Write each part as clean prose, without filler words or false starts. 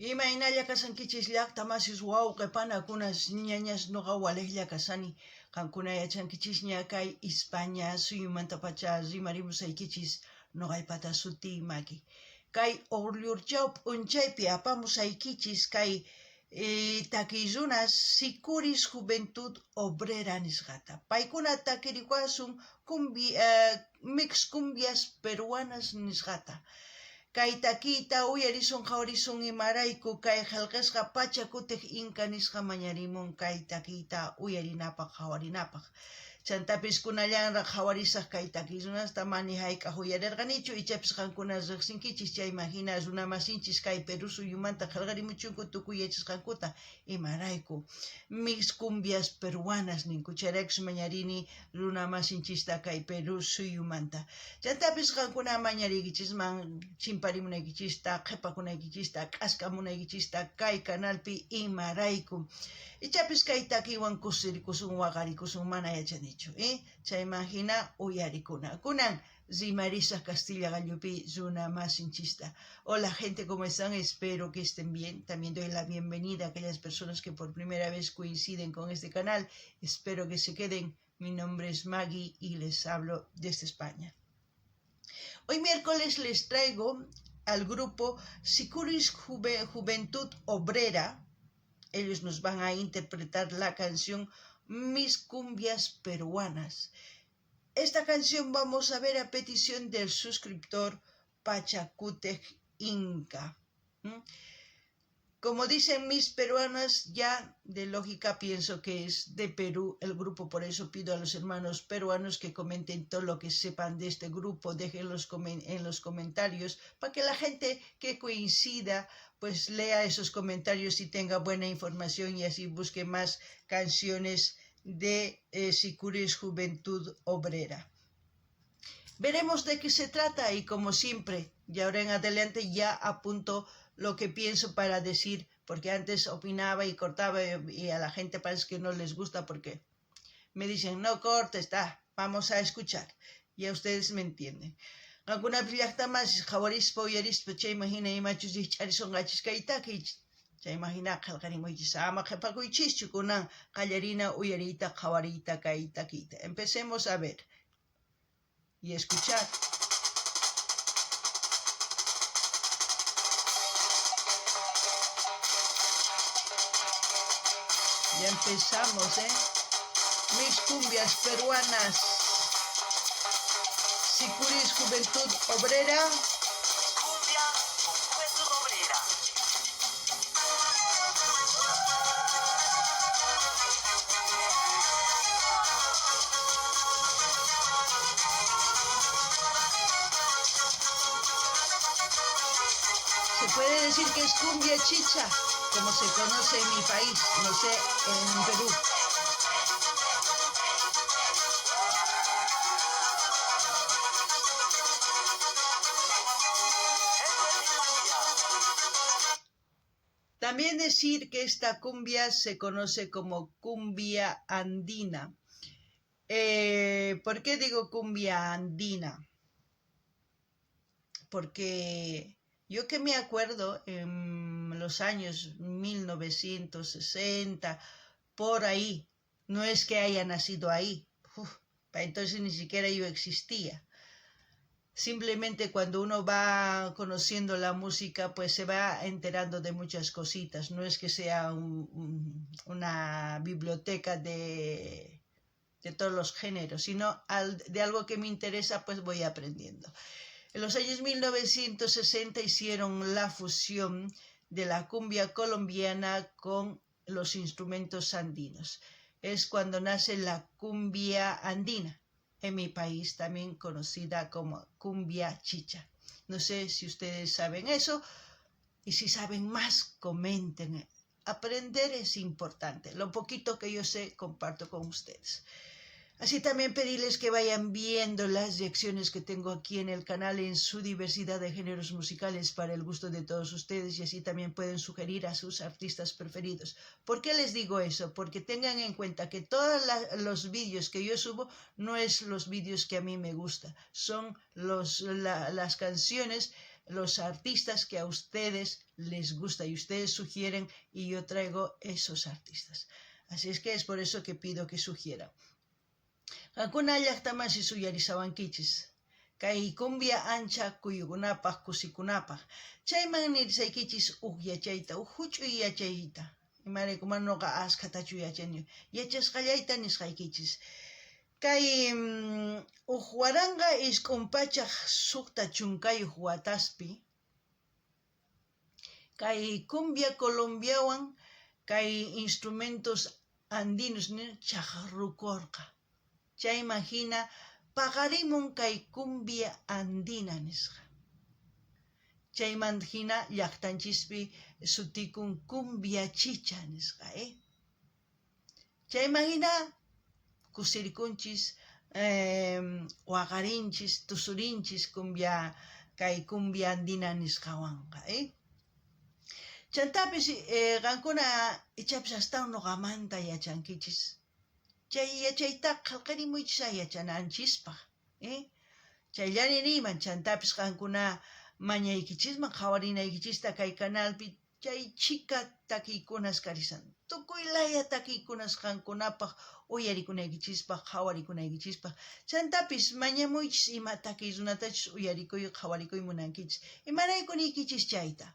Imaynalla kashankichis llaqta masis wawqe panakunas ñañas noqa walejlla kashani qankuna yachankichisña kay Ispaña suyumantapacha rimarimusaykichis noqaypata sutiy Maki kay Orllurchaw p'unchaypi apamusaykichis kay takiy runas Sicuris Juventud Obrera nisqata paykuna takiriwasun mix cumbias peruanas nisqata Kay takiyta uyarisun qhawarisun imarayku kay qhelqesqa Pachakutej Inka nisqa mañarimun kay takiyta uyarinapaj qhawarinapaj. Chantapis kunallanraj qhawarisaj kay takiy runasta mani jayk'aj uyarerqanichu, ichapis qankuna rejsinkichis chayman jina runamasinchis kay Perú suyumanta qhelqarimuchunku tukuy yachasqankuta imarayku mix cumbias peruanas ninku chayraykus mañarini runamasinchista kay Perú suyumanta. Chantapis qankuna mañariykichisman chimparimunaykichista, qhepakunaykichista, k'askamunaykichista kay canalpi imarayku. Ichapis kay takiywan kusirikusun, waqarikusun, mana yachanichu. Eh? Chayman jina uyarikuna. Kunan rimarisaj Castilla qallupi runa masinchista. Hola gente, ¿cómo están? Espero que estén bien. También doy la bienvenida a aquellas personas que por primera vez coinciden con este canal. Espero que se queden. Mi nombre es Maggie y les hablo desde España. Hoy miércoles les traigo al grupo Sicuris Juventud Obrera. Ellos nos van a interpretar la canción Mis cumbias peruanas. Esta canción vamos a ver a petición del suscriptor Pachacútec Inca. Como dicen mis peruanas, ya de lógica pienso que es de Perú el grupo, por eso pido a los hermanos peruanos que comenten todo lo que sepan de este grupo, déjenlos en los comentarios, para que la gente que coincida pues lea esos comentarios y tenga buena información y así busque más canciones de Sicuris Juventud Obrera. Veremos de qué se trata y como siempre, y ahora en adelante ya apunto lo que pienso para decir, porque antes opinaba y cortaba y a la gente parece que no les gusta porque me dicen, no cortes, está, vamos a escuchar. Y a ustedes me entienden. Qankunapi llaqta masis qhawarispa uyarispa chayman hina imachus rikch'arisonqachis kay takiy chayman hina qhelqarimuychis ama qhepakuychischu kunan qallarina uyariyta qhawariyta kay takiyta. Empecemos a ver y escuchar. Ya empezamos, ¿eh? Mis cumbias peruanas. Sicuris Juventud Obrera. Cumbia Juventud Obrera. Se puede decir que es cumbia chicha, como se conoce en mi país, no sé, en Perú. También decir que esta cumbia se conoce como cumbia andina. ¿Por qué digo cumbia andina? Porque yo que me acuerdo en los años 1960, por ahí, no es que haya nacido ahí, uf, entonces ni siquiera yo existía. Simplemente cuando uno va conociendo la música, pues se va enterando de muchas cositas. No es que sea una biblioteca de todos los géneros, sino de algo que me interesa, pues voy aprendiendo. En los años 1960 hicieron la fusión de la cumbia colombiana con los instrumentos andinos. Es cuando nace la cumbia andina, en mi país también conocida como cumbia chicha. No sé si ustedes saben eso y si saben más, comenten. Aprender es importante. Lo poquito que yo sé, comparto con ustedes. Así también pedirles que vayan viendo las reacciones que tengo aquí en el canal en su diversidad de géneros musicales para el gusto de todos ustedes y así también pueden sugerir a sus artistas preferidos. ¿Por qué les digo eso? Porque tengan en cuenta que todos los vídeos que yo subo no es los vídeos que a mí me gusta, son las canciones los artistas que a ustedes les gusta y ustedes sugieren y yo traigo esos artistas. Así es que es por eso que pido que sugieran. Qankuna llaqtamasis uyarisawankichis. Kay cumbia ancha kuyukunapaj kusikunapaj. Chayman nirisaykichis uj yachayta, uj juch'uy yachayta. Imarayku mana noqa askhatachu yachani. Yachasqallayta nisqaykichis. Kay uj 1960 wataspi kay cumbia colombiawan kay instrumentos andinos chajrukorqa. Chayman jina paqarimun kay cumbia andina nisqa. Chayman jina llaqtanchispi sutikun cumbia chicha nisqa, eh? Chayman jina kusirikunchis, waqarinchis, tusurinchis cumbia kay cumbia andina nisqawanqa, eh? Chantapis qankuna ichapis astawan noqamanta yachankichis. Chay yachaytaqa qhelqerimuychis yachananchispaj, eh? Chayllani niyman, chantapis qankuna mañaykichisman qhawarinaykichista kay canalpi chay chhika takiykunas karishan. Tukuy laya takiykunas qankunapaj uyarikunaykichispaj, qhawarikunnaykichispaj. Chantapis mañamuychis ima takiy runatachus uyarikuy, qhawarikuy munankichis. Imarayku niykichis chayta?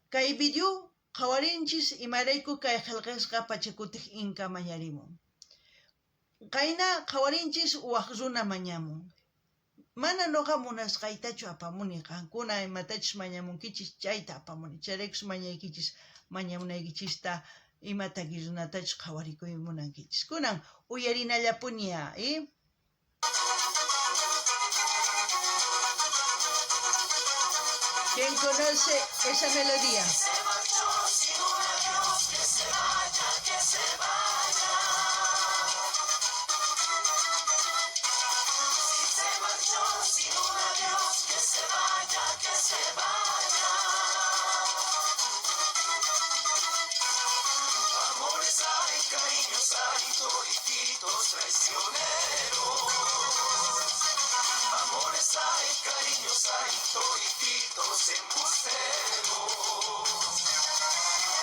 Kay video qhawarinchis imarayku kay qhelqesqa Pachakutej Inka mañarimun. Qayna qhawarinchis waj runa mañamun. Mana noqa munasqaytachu apamuni, qankuna imatachus mañamunkichis chayta apamuni. Chayraykus mañaykichis mañamunaykichista ima takiy runatachus qhawarikuy munankichis. Kunan uyarinallapuni ¿eh? ¿Quién conoce esa melodía? Se marchó sin un adiós, que se vaya, que se vaya. Si se marchó sin un adiós, que se vaya, que se vaya. Amores hay, cariños hay, todititos traicioneros. Amores hay, cariños hay, todititos embusteros.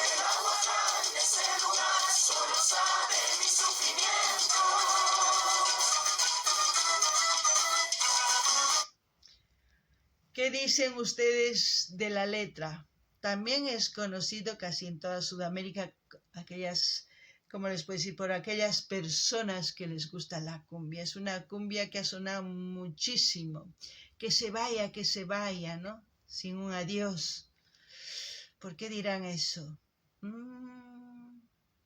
El agua en ese lugar solo sabe mi sufrimiento. ¿Qué dicen ustedes de la letra? También es conocido casi en toda Sudamérica, aquellas, ¿cómo les puedo decir? Por aquellas personas que les gusta la cumbia. Es una cumbia que ha sonado muchísimo. Que se vaya, que se vaya, ¿no? Sin un adiós. ¿Por qué dirán eso?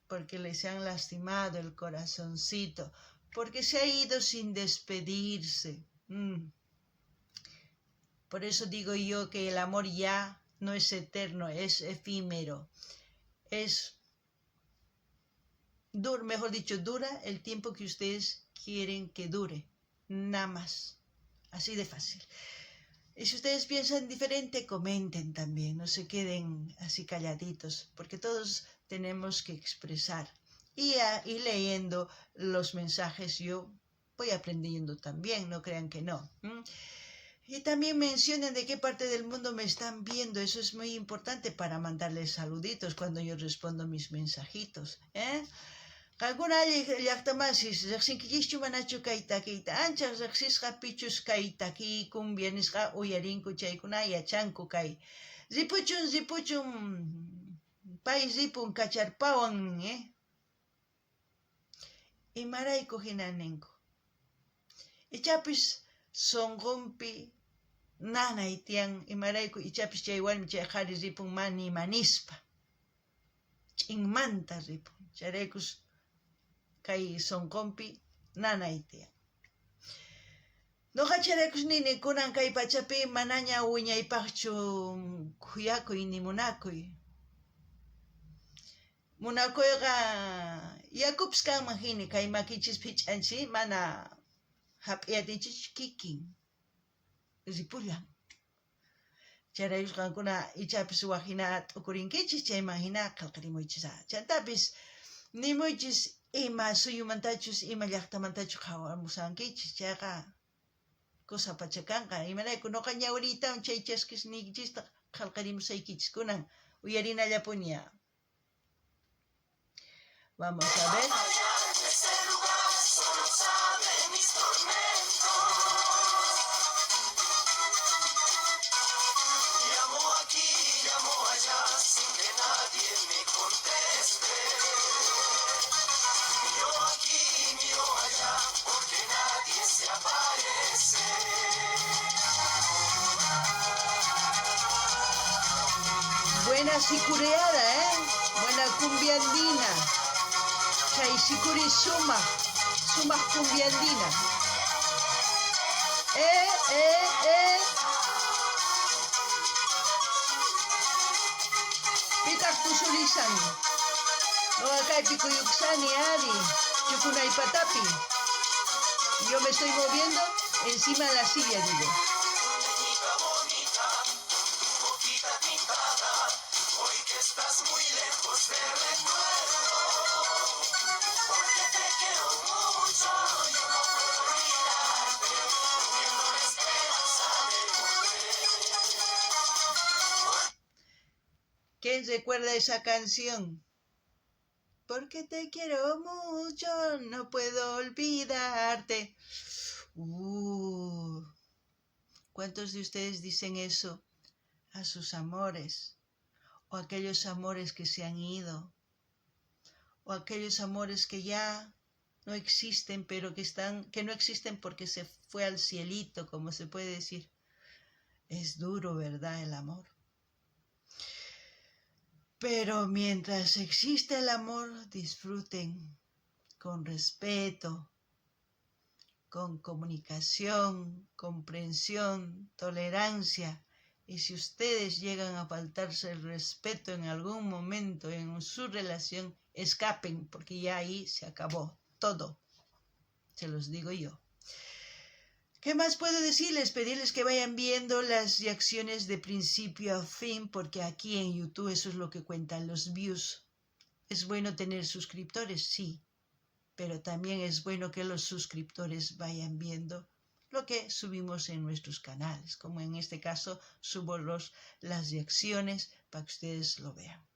Porque les han lastimado el corazoncito. Porque se ha ido sin despedirse. Por eso digo yo que el amor ya no es eterno, es efímero. Es, mejor dicho, dura el tiempo que ustedes quieren que dure. Nada más. Así de fácil. Y si ustedes piensan diferente, comenten también. No se queden así calladitos, porque todos tenemos que expresar. Y leyendo los mensajes yo voy aprendiendo también, no crean que no. Y también mencionen de qué parte del mundo me están viendo. Eso es muy importante para mandarles saluditos cuando yo respondo mis mensajitos, ¿eh? Qankuna llaqtamasis riqsinkichischu manachu kay takiyta? Ancha riqsisqa pichus kay takiy cumbia nisqa uyarinku chaykuna yachanku kay. Ripuchun, ripuchun, pay ripun kacharpawan, ¿eh? Imarayku hina ninku. Ichapis sonqonpi nanay tiyan, imarayku ichapis chay warmi chay qhari ripun mani manispa. Ch'inmanta ripun. Chayraykus kay sonqonpi nanay tiyan. Noqa chayraykus nini kunan kay pachapi manaña wiñaypaqchu khuyakuy ni munakuy. Munakuyqa yakupis kanman hina kay makichis phich'anchis mana hap'iyatinchis kikin ripullan. Chayraykus qankuna ichapis waj hina t'ukurinkichis chayman hina qhelqarimuychis. Chantapis nimuychis ima suyumantachus ima llaqtamantachus qhawamusankichis chayqa Cosa pacha kanqa. Imarayku noqa ñawiriytawan chay chaskisniykichista qhelqarimusaykichis kunan uyarinallapuni. Vamos a ver. Ese lugar solo sabe mis tormentos. Llamo aquí, llamo allá, sin que nadie me conteste. Miro aquí, miro allá, porque nadie se aparece. Buena sicureada, ¿eh? Buena cumbia andina. Chay sicuri suma, suma cumbia andina. Eh, eh, eh. Pitaq tusurisan. Noqa kaypi kuyuksani ari, chukunaypatapi. Yo me estoy moviendo encima de la silla, digo. Niñita bonita, con tu boquita pintada, hoy que estás muy lejos te recuerdo. Porque te quiero mucho, yo no puedo olvidarte, no pierdo la esperanza de volver. ¿Quién recuerda esa canción? Porque te quiero mucho, no puedo olvidarte. ¿Cuántos de ustedes dicen eso a sus amores? O aquellos amores que se han ido. O aquellos amores que ya no existen, pero que están, que no existen porque se fue al cielito, como se puede decir. Es duro, ¿verdad? El amor. Pero mientras existe el amor, disfruten con respeto, con comunicación, comprensión, tolerancia. Y si ustedes llegan a faltarse el respeto en algún momento en su relación, escapen, porque ya ahí se acabó todo. Se los digo yo. ¿Qué más puedo decirles? Pedirles que vayan viendo las reacciones de principio a fin, porque aquí en YouTube eso es lo que cuentan los views. Es bueno tener suscriptores, sí, pero también es bueno que los suscriptores vayan viendo lo que subimos en nuestros canales, como en este caso subo las reacciones para que ustedes lo vean.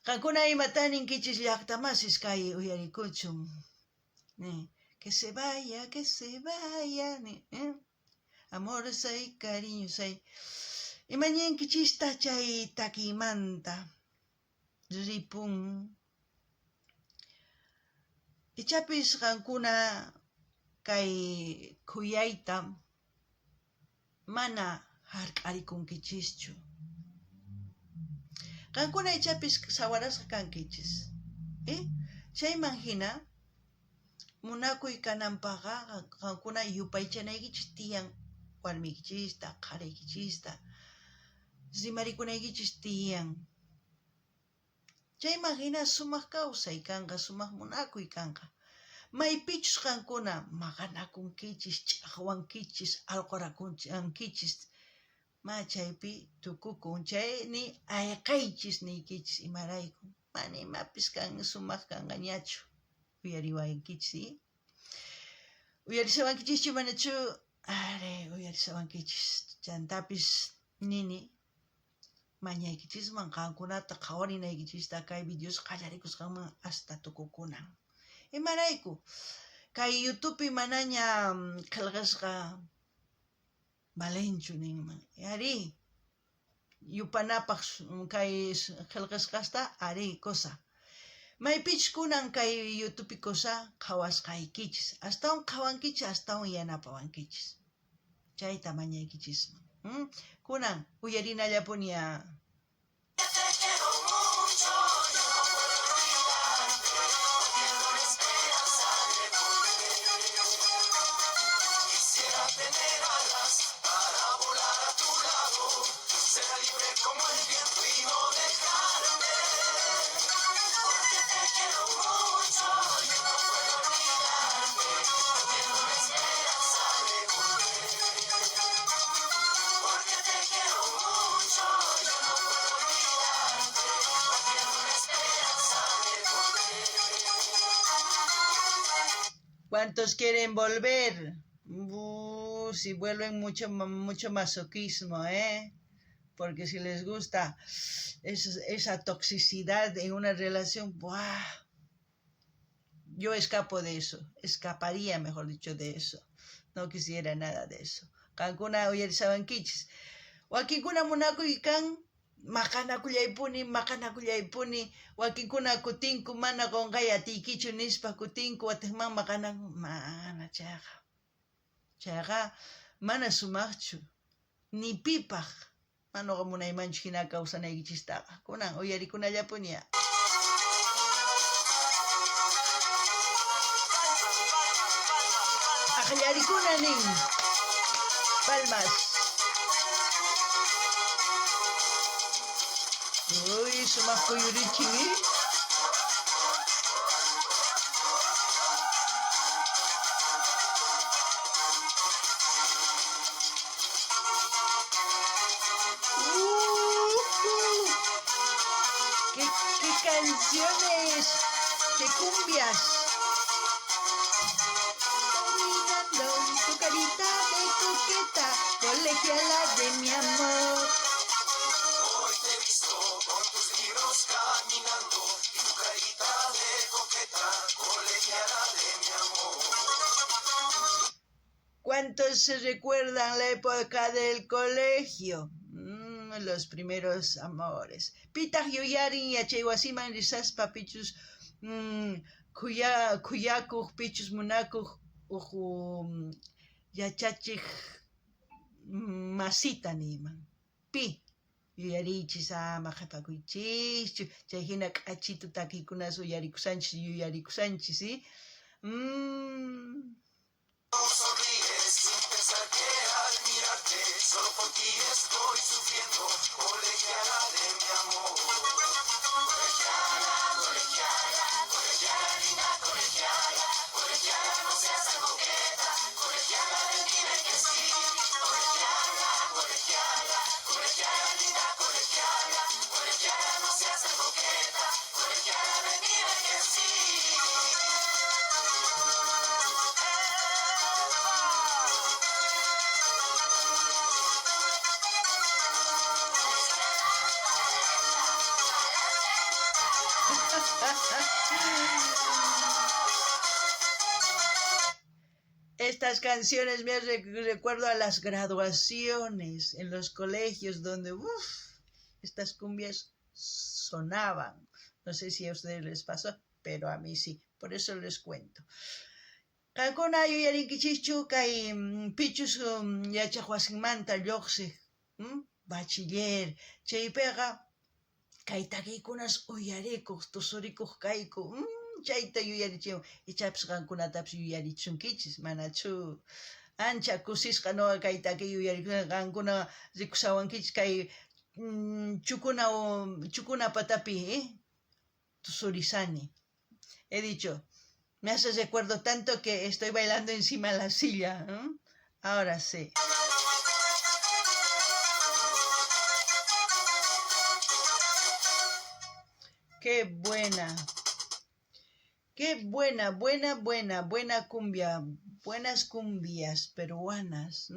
Qankuna imata ninkichis llaqtamasis kay uyarikuchun. Que se vaya, que se vaya. ¿Eh? Amor hay, cariño hay. Imañinkichista chay takimanta. Ripun. Ichapis qankuna kay khuyayta mana hark'arikunkichischu. Qankuna ichapis sawarasqa kankichis. ¿Eh? Chayman hina munakuy kananpaqqa qankuna yupaychanaykichis tiyan warmiykichista, qhariykichista, rimarikunaykichis tiyan. Chayman hina sumaq kawsay kanqa, sumaq munakuy kanqa. Maypichus qankuna maqanakunkichis, ch'aqwankichis, alqurakunkichis, ma chaypi tukukun. Chay ni ayqaychis niykichis imarayku. Mana imapis kan sumaq kanqañachu. Uyariwankichis, ¿sí? Uyarisawankichischu manachu? Are, uyarisawankichis. Chantapis nini mañaykichisman qankunata qhawarinaykichista kay videos qallarikusqanman hasta tukukunan. Imarayku kay YouTubepi manaña qhelqasqa valenchu ninman. Ari, yupanapaq kay qhelqasqasta ari cosa. Maypichus kunan kay YouTubepi cosa qhawasqaykichis. Astawan qhawankichis, astawan yanapawankichis. Chayta mañaykichisman. Kunan uyarinallapuni. Te quiero mucho, yo no puedo olvidarte, no pierdo la esperanza de volver. Quisiera tener alas para volar a tu lado, ser libre como el viento y no dejarme. Porque te quiero mucho, yo no puedo olvidarte, no pierdo la esperanza de volver. Porque te quiero mucho, yo no puedo olvidarte, no pierdo la esperanza de volver. ¿Cuántos quieren volver? Si vuelven mucho, mucho masoquismo, ¿eh? Porque si les gusta esa toxicidad en una relación, ¡buah! Yo escapo de eso, escaparía, mejor dicho, de eso. No quisiera nada de eso. Qankuna uyarisawankichis. Wakinkuna munakuy kan, maqanakullaypuni, maqanakullaypuni, wakinkuna kutinku mana qonqay atiykichu nispa kutinku watejman maqanaku, mana chayqa. Chayqa mana sumaqchu, ni pipaj. Mana noqa munaymanchu hina kawsanaykichistaqa. Kunan uyarikunallapuni. Aqllarikuna nin. Palmas. Uy, sumaq kuyurichin, ¿eh? ¡Qué, qué canciones! ¡Qué cumbias! Caminando tu carita de coqueta, colegiala de mi amor. Hoy te he visto con tus libros caminando y tu carita de coqueta, colegiala de mi amor. ¿Cuántos se recuerdan la época del colegio? Los primeros amores. Pitaq yuyarin yachaywasiman risaspa pichus khuyakuq pichus munakuq uj yachachiq masita niyman. Pi yuyariychis ama qhipakuychischu chay hina k'achitu takiykunas uyarikusanchis yuyarikusanchis, ¿sí? Sonríes sin pensar que al mirarte solo por ti estoy sufriendo, colegiala de mi amor. Colegiala, colegiala, colegiala linda, colegiala, colegiala no seas tan coqueta, colegiala ven dime que sí. Colegiala, colegiala, colegiala linda, colegiala, colegiala no seas tan coqueta, colegiala ven dime que sí. Estas canciones me recuerdo a las graduaciones en los colegios donde, uff, estas cumbias sonaban. No sé si a ustedes les pasó, pero a mí sí. Por eso les cuento. Qankuna yuyarinkichikchu kay pichus yachaq wasinmanta lluqsiq, bachiller, chaypiqa kay takiykunas uyarikuq, tusurikuq kayku, chayta yuyarichiwan. Ichapis qankunatapis yuyarichunkichis, manachu ancha kusisqa nuqa kay takiy yuyarikuni, qankuna rikushawankichis kay chukuna patapi, tusurisani. He dicho, me hace recuerdo tanto que estoy bailando encima de la silla, ¿eh? Ahora sí. Qué buena. Qué buena, buena, buena, buena cumbia. Buenas cumbias peruanas.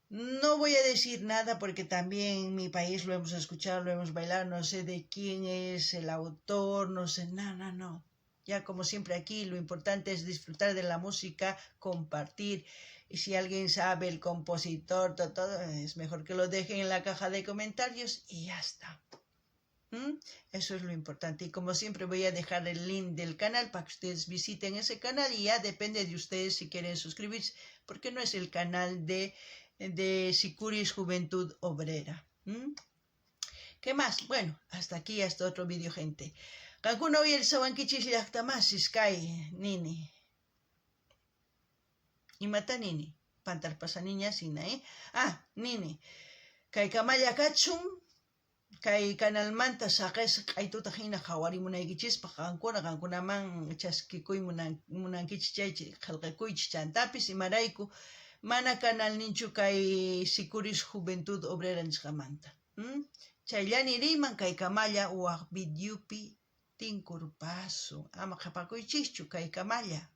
No voy a decir nada porque también en mi país lo hemos escuchado, lo hemos bailado, no sé de quién es el autor, no sé, no, no, no. Ya como siempre aquí, lo importante es disfrutar de la música, compartir. Y si alguien sabe el compositor, todo, todo, es mejor que lo dejen en la caja de comentarios y ya está. Eso es lo importante. Y como siempre voy a dejar el link del canal para que ustedes visiten ese canal y ya depende de ustedes si quieren suscribirse, porque no es el canal de Sicuris Juventud Obrera. ¿Qué más? Bueno, hasta aquí, hasta otro vídeo, gente. Qankuna uyarisawankichis llaqtamasis kay nini. Imata nini? Pantarpasaniña sina, ¿eh? Ah, nini. Kay kamalla kachun, kay kanalmanta saqes q'aytuta hina qhawarimunaykichispaq qankuna qankunaman chaskikuy munankichis chay qhelqakuychis chantapis imarayku mana kanalninchu kay Sicuris Juventud Obrera nisqamanta. Chayllani riman kay kamalla waq videopi tinkurpasun. Ama qhapakuychischu kay kamalla.